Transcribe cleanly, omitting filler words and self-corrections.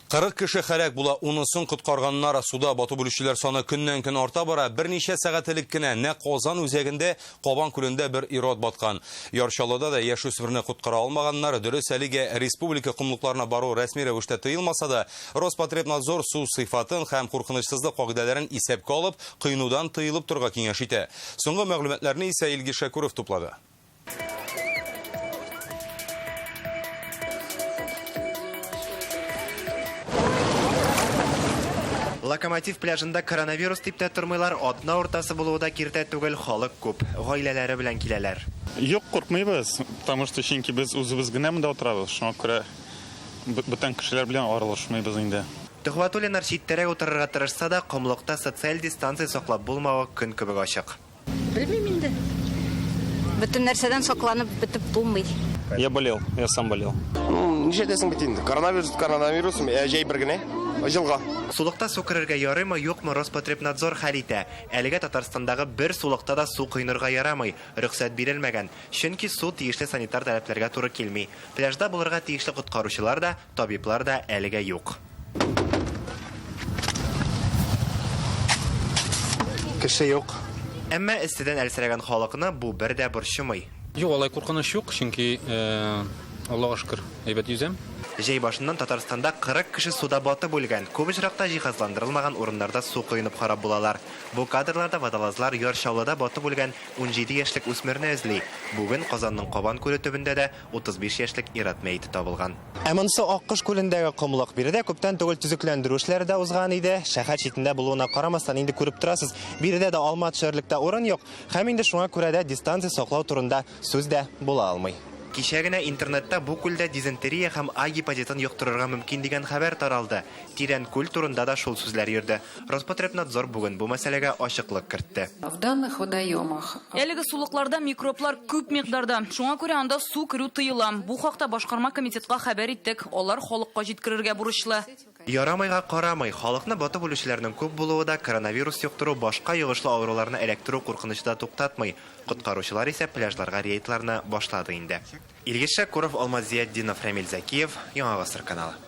40 кеше һәлак була, унысын коткарганнар. Суда батып үлүчеләр саны көннән-көн арта бара. Берничә сәгать элек кенә нәкъ Казан үзәгендә Кабан күлендә бер ир-ат баткан. Яр Чаллыда да яшүсмерне коткара алмаганнар. Дөрес, әлегә республика комлыкларына бару рәсми рәвештә тыелмаса да, Роспотребнадзор су сыйфатын һәм куркынычсызлык кагыйдәләрен исәпкә алып, коенудан тыелып торырга киңәш итә. Соңгы мәгълүматларны исә Илгиз Шәкүров туплады. Локомотив пляжында коронавирус дип тә тормыйлар, атна уртасы булуы да киртә түгел, халык күп. Гаиләләре белән киләләр. Юк, куркмыйбыз, потому что чөнки без үзебез генә монда утырабыз, шуңа күрә бүтән кешеләр белән аралашмыйбыз инде. Төхвәтуллиннар читтәрәк утырырга тырышса да, комлыкта социаль дистанция саклап булмавы көн кебек ачык. Белмим инде. Бөтен нәрсәдән сакланып бетеп булмый. Я болел, я сам болел. Ну, нишләтәсең бит инде. Коронавирус, коронавирус, ә җәй бер генә. Җылга. Сулыкта су керергә ярыймы, юкмы, Роспотребнадзор хәл итә. Әлегә Татарстандагы бер сулыкта да су коенырга ярамый, рөхсәт бирелмәгән. Чөнки су тиешле санитар таләпләргә туры килми. Пляжда булырга тиешле коткаручылар да, Табиблар да әлегә юк. Кеше юк. Әмма эсседән әлсерәгән халыкны бу бер дә борчымый. Юк, алай куркыныч юк, чөнки Аллага шөкер, әйбәт йөзәм. Җәй башыннан Татарстанда 40 кеше суда батып үлгән. Күп очракта җиһазландырылмаган урыннарда су коенып харап булалар. Бу кадрларда водолазлар Яр Чаллыда батып үлгән 17 яшьлек үсмерне эзли. Бүген Казанның Кабан күле төбендә дә 35 яшьлек ир-ат мәете табылган. Ә монысы Аккош күлендәге комлык. Биредә күптән түгел төзекләндерү эшләре дә узган иде. Шәһәр читендә булуына карамастан, инде күреп торасыз, биредә дә алма төшәрлек тә урын юк. Һәм инде шуңа күрә дә дистанция саклау турында сүз дә була алмый. Кичә генә интернетта бу күлдә дизентерия һәм А гепатитын йоктырырга мөмкин дигән хәбәр таралды. Тирән күл турында да шул сүзләр йөрде. Роспотребнадзор бүген бу мәсьәләгә ачыклык кертте. В данных водоемах. Әлеге сулыкларда микроблар күп микъдарда. Шуңа күрә анда су керү тыела. Бу хакта башкарма комитетка хәбәр иттек. Алар халыкка җиткерергә бурычлы. Ярамыйга карамый, халыкны батып үлүчеләрнең күп булуы да коронавирус йоктыру, башка йогышлы авыруларны эләктерү куркынычы да туктатмый. Коткаручылар исә пляжларга рейдларны башлады инде. Илгиз Шәкүров, Алмаз Зиятдинов, Рәмил Зәкиев, Яңа Гасыр каналы.